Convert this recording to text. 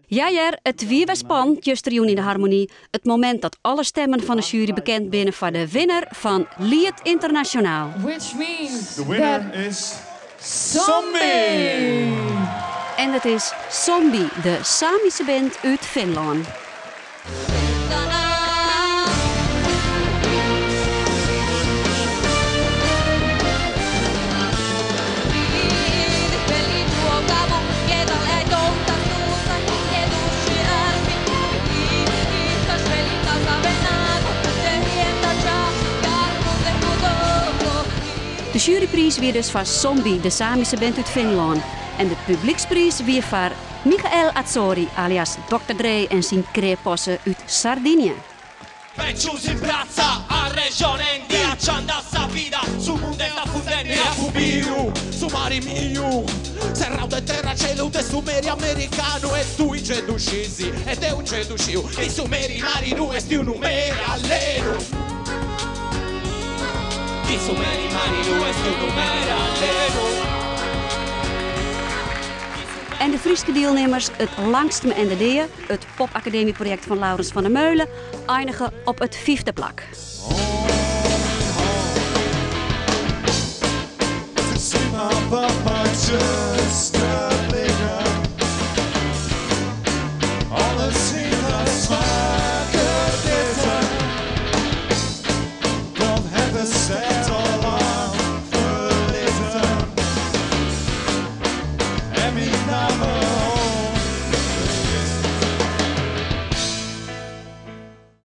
Ja hear, it wie wer spannend justerjûn yn de Harmonie, it momint dat alle stemmen fan de sjuery bekend binne foar de winner fan Liet Ynternasjonaal. Which means The winner that is Sombi! En it is Sombi, de Samyske band út Finlân. De sjuerypriis wie dus foar Sombi, de Samyske band út Finlân. En de publykspriis wie foar Michael Atzori alias Dokter Dre en syn kreaposse út Sardinië. En de Fryske dielnimmers It Langstme en de Dea, it popakademyprojekt fan Laurens van der Meulen, einige op it fyfde plak.